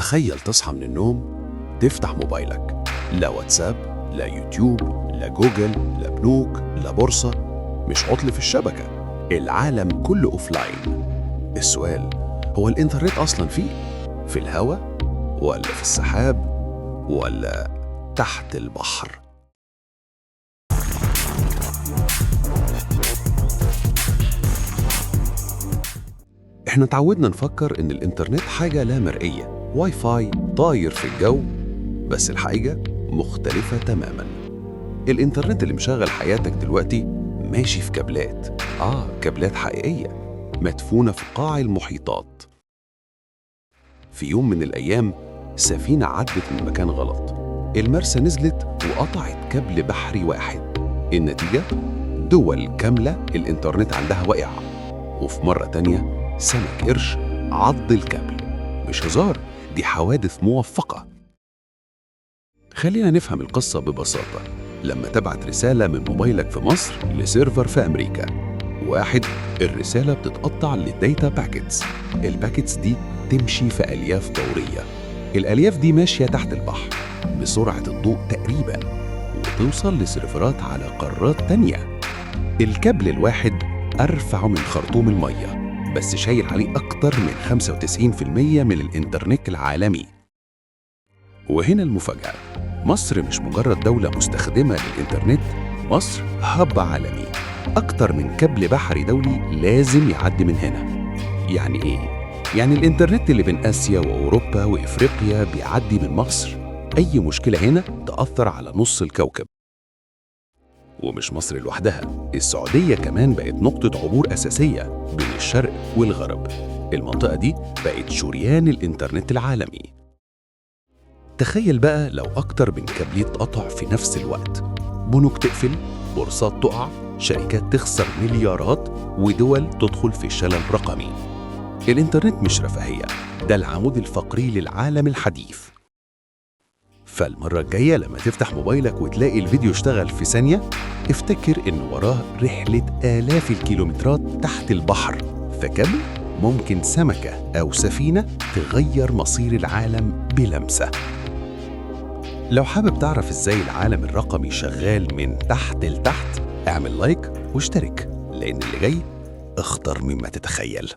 تخيل تصحى من النوم تفتح موبايلك، لا واتساب، لا يوتيوب، لا جوجل، لا بنوك، لا بورصة. مش عطل في الشبكة، العالم كله offline. السؤال هو الإنترنت أصلا فيه؟ في الهواء ولا في السحاب ولا تحت البحر؟ احنا اتعودنا نفكر ان الانترنت حاجة لا مرئية، واي فاي طاير في الجو، بس الحقيقة مختلفة تماما. الانترنت اللي مشغل حياتك دلوقتي ماشي في كابلات، كابلات حقيقية مدفونة في قاع المحيطات. في يوم من الأيام سفينة عدت من مكان غلط، المرسى نزلت وقطعت كابل بحري واحد. النتيجة دول كاملة الإنترنت عندها وقع. وفي مرة تانية سمك قرش عض الكابل. مش هزار، دي حوادث موفقة. خلينا نفهم القصة ببساطة. لما تبعت رسالة من موبايلك في مصر ل server في أمريكا، واحد، الرسالة بتتقطع ل data packets. ال packets دي تمشي في ألياف ضوئية. الألياف دي ماشية تحت البحر بسرعة الضوء تقريبا، وتوصل لسيرفرات على قارات تانية. الكابل الواحد أرفع من خرطوم المية، بس شايل عليه أكتر من 95% من الإنترنت العالمي. وهنا المفاجأة، مصر مش مجرد دولة مستخدمة للإنترنت، مصر hub عالمي. أكتر من كابل بحري دولي لازم يعدي من هنا. يعني إيه؟ يعني الإنترنت اللي بين آسيا وأوروبا وإفريقيا بيعدي من مصر. أي مشكلة هنا تأثر على نص الكوكب. ومش مصر لوحدها، السعودية كمان بقت نقطة عبور أساسية بين الشرق والغرب. المنطقة دي بقت شريان الإنترنت العالمي. تخيل بقى لو أكتر من كابل اتقطع في نفس الوقت، بنوك تقفل، بورصات تقع، شركات تخسر مليارات، ودول تدخل في شلل رقمي. الإنترنت مش رفاهية، ده العمود الفقري للعالم الحديث. فالمرة الجاية لما تفتح موبايلك وتلاقي الفيديو اشتغل في ثانية، افتكر إن وراه رحلة آلاف الكيلومترات تحت البحر، فكابل ممكن سمكة أو سفينة تغير مصير العالم بلمسة. لو حابب تعرف إزاي العالم الرقمي شغال من تحت لتحت، اعمل like واشترك، لأن اللي جاي أخطر مما تتخيل.